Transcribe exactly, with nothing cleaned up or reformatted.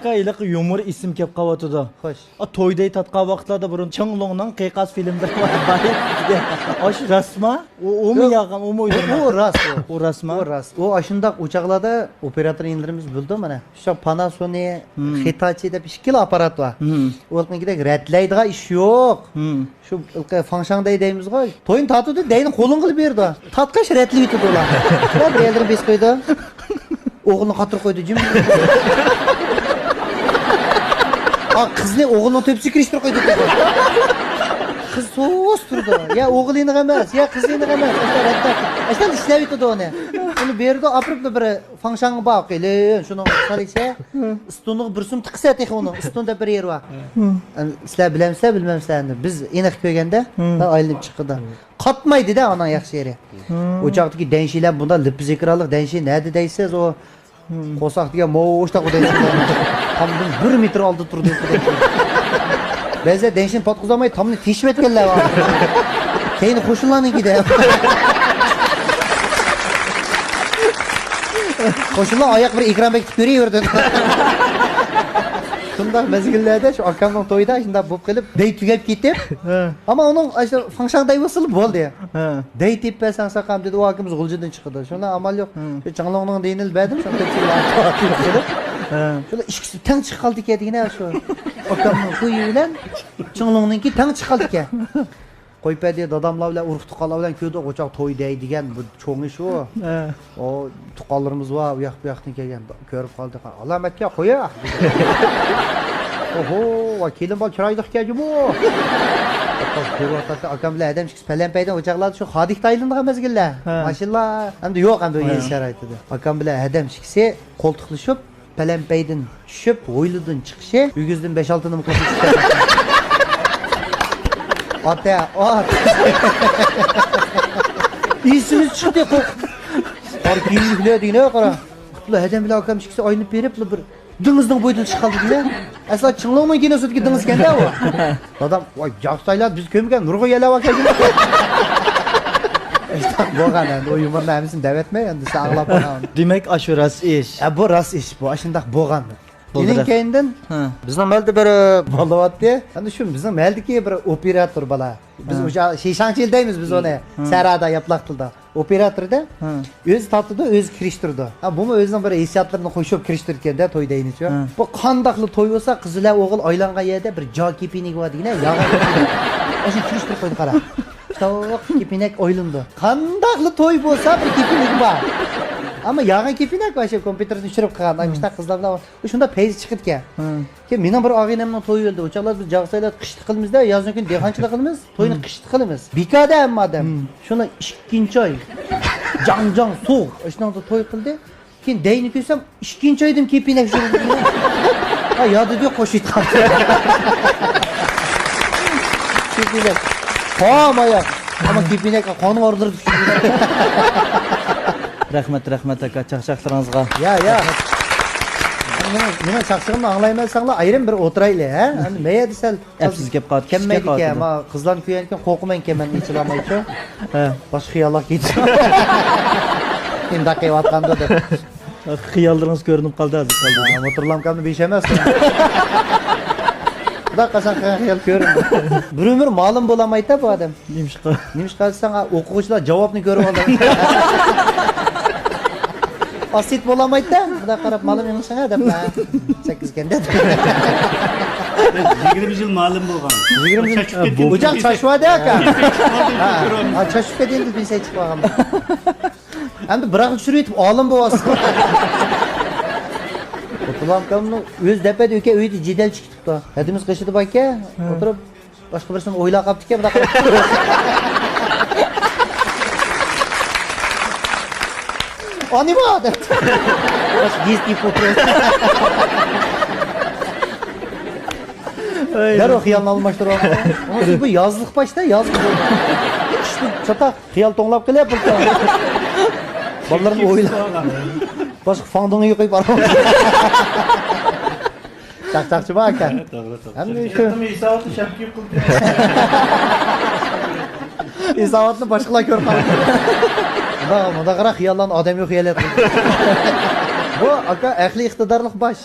ھېلىقى يۇمۇر ئېسىمگە كەپ قاۋاتىدۇ. خوش. ئا، توي دەي تارتقان ۋاقىتلاردا بۇرۇن چىڭلۇڭنىڭ قىيقاس فىلىملىرى بار ئىدى. ئاشۇ راستما؟ ئۇ، ئۇمۇ ياق. يالغان، ئۇمۇ ئۇ، ئۇيدۇرما؟ ئۇ راست ئۇ. ئۇ راستما؟ ئۇ راست. ئۇ ئاشۇنداق ئۇ چاغلاردا ئوپېراتور ئىنىلىرىمىز بىلدى مانا. شۇ پاناسونى، ھىم. خىتاچى دەپ ئىككىلا ئاپپارات بار. ھىم. ئۇنىڭكىدەك رەتلەيدىغان ئىش يوق. ھىم. شۇ فاڭشاڭدەي دەيمىزغۇ، توينى تارتىدۇ، دەينى قولۇڭغا بېرىدۇ. تارتقاچ رەتلىۋېتىدۇ ئۇلار. يا بىرەيلىرى بېسىپ قويىدۇ. ئوغلىنى قاتۇرۇپ قويدى، جىم. ئا، قىزنى ئوغلىنىڭ تۆپىسىگە كىرىشتۈرۈپ قويدى. قىز سوس تۇرىدۇ. يا ئوغلىنىڭ ئەمەس، يا قىزىنىڭ ئەمەس. ئاشۇنداق رەتلەپ، ئاشۇنداق ئىشلەۋېتىدۇ ئۇنى. ئۇنى بېرىدۇ، ئاپىرىپ بىر فاڭشاڭغا بار قىلىن، شۇنىڭ سالىسە، ئىستونىغا بىر سۇم تىقسا تېخى ئۇنىڭ، ئىستون دەپ بىر يېرى بار. ئەمدى سىلەر بىلەمسىلەر، بىلمەمسىلەر ئەمدى. بىز ئېنىق كۆرگەندە، ئايلىنىپ چىققىدە. قاتمايدىدە ئاناڭ ياخشى يېرى. ئۇ چاغدىكى دەنشىلەر بۇنداق لىپپىز ئېكرانلىق دەنشى نەدە دەيسىز، ئۇ قورساق دېگەن موشتاق ئۇ دەنشى. تامدىن بىر مېتىر ئالدىدا تۇرىدۇ ئۇ دەنشى. بەزىلەر دەنشىنى پاتقۇزالماي تامنى تېشىۋەتكەنلەر بار. كەينى قوشنىلارنىڭكىدە. قوشنىلار ئاياق بىر ئېكران بېكىتىپ كۆرۈۋېرىدۇ. شۇنداق مەزگىللەردە شۇ ئاكامنىڭ تويىدا شۇنداق بولۇپ قېلىپ، دەي تۈگەپ كېتىپ، ھە. ئەمما ئۇنىڭ ئاشۇ فاڭشاڭدەي بولسىلا بولدى. ھە. دەي تېپىپ بەرسەڭ ساقام دېدى، ئۇ ئاكىمىز غۇلجىدىن چىقىدۇ. شۇنىڭ ئامال يوق. ھە. شۇ چىڭلۇڭنىڭ دېيىنىنى بەردىم، شۇ تۆت يىل ۋاقىت قىلىپ. ھە. شۇلار ئىككىسى تەڭ چىقىپ قالدىكەن دېگىنە شۇ. ئاكامنىڭ تويى بىلەن چىڭلۇڭنىڭكى تەڭ چىقىپ قالدىكەن. قويۇپ بەردى، داداملار بىلەن ئۇرۇق تۇغقانلار بىلەن كۆردۇق، ئۇ چاغ توي دەي دېگەن بۇ چوڭى شۇ. ھە. ئۇ تۇغقانلىرىمىز بار، ئۇ ياق بۇ ياقتىن كەلگەن، كۆرۈپ قالدى. ئالامەتكە قويا. ئوھو، ۋاي، كېلىن بالا چىرايلىق ئىكەن جۇمۇ. كۆرۈۋاتاتتى، ئاكام بىلەن ھەدەم ئىككىسى پەلەمپەيدىن ئۇ چاغلاردا شۇ خادىكتا ئايلىنىدىغان مەزگىللەر. ھە. ماشىنىلار، ئەمدى يوق، ئەمدى ئۇ ھە. يېزا شارائىتىدا. ئاكام بىلەن ھەدەم ئىككىسى قولتۇقلىشىپ، پەلەمپەيدىن چۈشۈپ، ھويلىدىن چىقىشى، ئۆگزىدىن بەش-ئالتە نېمە قوشۇپ چىقتى. ئاتا، ئات. ئېسىمىز چىقتى، قورقۇپ. قارا كىيىملىكلەر دېگىنە، قارا. بۇلار ھەدەم بىلەن ئاكام ئىككىسى ئايلىنىپ بېرىپ، بۇلار بىر دېڭىزنىڭ بويىدىن چىقىپ قالدى دېگىنە. ئەسلا چىڭلۇڭنىڭ كىنوسىدىكى دېڭىز ئىكەن-دە ئۇ. دادام، ۋاي، جاقسايلار، بىز كۆرمىگەن نۇرغۇن يەرلەر بار ئىكەن. بولغان ئەمدى، ئۇ يۇمۇرنىڭ ھەممىسىنى دەۋەتمەي، ئەمدى سەن ئاڭلاپ قالغان. دېمەك، ئاشۇ راست ئىش. ھە، بۇ راست ئىش، بۇ ئاشۇنداق بولغان. ئىنىم كەينىدىن ھە. بىزنىڭ مەھەللىدە بىر بولۇۋاتتى. ئەمدى شۇ بىزنىڭ مەھەللىدىكى بىر ئوپېراتور بالا. بىز ھە. ئۇ شا-، شىشاڭچىل دەيمىز بىز ئۇنى. ھە. سەھرادا، ياپلاق تىلدا. ئوپېراتور-دە. ھە. ئۆزى تارتىدۇ، ئۆزى كىرىشتۈرىدۇ. ھە، بۇمۇ ئۆزىنىڭ بىر ھېسسىياتلىرىنى قوشۇپ كىرىشتۈرگەندە توي دەينىچۇ. ھە. بۇ قانداقلا توي بولسا، قىز بىلەن ئوغۇل ئايلانغان يەردە بىر جا كېپىنىكى بار دېگىنە، ياغان كېپىنەك. ئاشۇ كىرىشتۈرۈپ قويدى، قارا. شۇنداق كېپىنەك ئايلىنىدۇ. قانداقلا توي بولسا، بىر كېپىنىكى بار. ئەمما ياغان كېپىنەك بار، شۇ كومپيۇتېردىن چۈشۈرۈپ قىلغان. ئاي، مۇشۇنداق قىزلار بىلەن شۇنداق پەيزى چىقىدىكەن. ھە. كېيىن مېنىڭ بىر ئاغىنەمنىڭ تويى ئۆلدى. ئۇ چاغلار بىز جاغسايلار قىشتا قىلىمىزدە، يازنىڭ كۈنى دېھقانچىلىق قىلىمىز. توينى ھە. قىشتا قىلىمىز. بىكاردە ھەممە ئادەم. ھە. شۇنى ئىككىنچى ئاي. جاڭ جاڭ سوغۇق. شۇنىڭدا توي قىلدى. كېيىن دەينى كۆرسەم، ئىككىنچى ئايدىن كېپىنەك شۇ. ھا، يا دېدى، قوشۇپ قالدى. كېپىنەك. قان ئاياق. ئەمما كېپىنەك قاننىڭ ئارىلىرىدا. رەھمەت، رەھمەت ئاكا، چاقچاقلىرىڭىزغا. يا، يا. مېنىڭ، مېنىڭ چاقچىقىمنى ئاڭلايمەنسەڭلار، ئايرىم بىر ئولتۇرايلى، ھە؟ ئەمدى مەيەردە سەل ئەپسىز كەپ قالدى، كىشىشكە كەممەيدىكەن. قالدى. ما، قىزلارنى كۆرگەنكەن قورقىمەنكەن مەن، ئېچىلالمايچۇ. ھە. باشقا خىياللار كېتىدۇ. ئىنداق قىلىۋاتقاندۇ دەپ. خىياللىرىڭىز كۆرۈنۈپ قالدى ھازىر قالدى. ھە، موتورلامكامنى بېشەمەس. خۇدا قاچان قىلغان خىيال كۆرۈندى. بىر ئۆمۈر مالىم بولالمايدۇ بۇ ئادەم. نېمىشقا؟ نېمىشقا دېسەڭ، ئوقۇغۇچىلار جاۋابنى كۆرۈۋالدى. ئاسىيىت بولالمايدۇ-دە، بۇنداق قاراپ، مالىم ئېڭىشىڭە دەپ. سەككىزكەن دەپ. يىگىرمە يىل مالىم بولغان. يىگىرمە يىل. چاچۇپ كەتكەن. ئۇجاق چاچۇۋالدى ئاكا. ھا، چاچۇپ كەتكەن بىلسە چىقىپ قالغان. ئەمدى بىراقلا چۈشۈرۈۋېتىپ ئالىم بولۇۋاتىسىز. ئوتۇلامكامنىڭ ئۆزى دەپەدە ئۆيدە جېدەل چىقىپ كېتىپتۇ. ھەدىمىز قېشىدا باركەن، ھە. ئولتۇرۇپ، باشقا بىرسىنى ئويلاپ قاپتىكەن، بۇنداق قىلىپ. ئانىما دەپ. باشقا گېزىت يېپىپ ئولتۇرۇۋاتىدۇ. دەررۇ خىيالنى ئالماشتۇرۇۋالغان. ئۇنىڭ ئۈچۈن بۇ يازلىق باشتا، يازلىق. قىشتا چاتاق، خىيال توڭلاپ قېلىپ، بىر بالىلىرىم ئويلاپ. باشقا فاڭدۇڭ يوقىيىپ بارغان. چاقچاقچىما ئاكا؟ توغرا، توغرا. ھەممە ئىشنى ھېساباتنى شەپ كىيىپ قىلدى. ھېساباتنى باشقىلار كۆرۈپ قالدى. مۇنداق، مۇنداق قارا، خىياللارنى ئادەم يوق خىيال ئەتتى. بۇ ئاكا ئەقلىي ئىقتىدارلىق باش.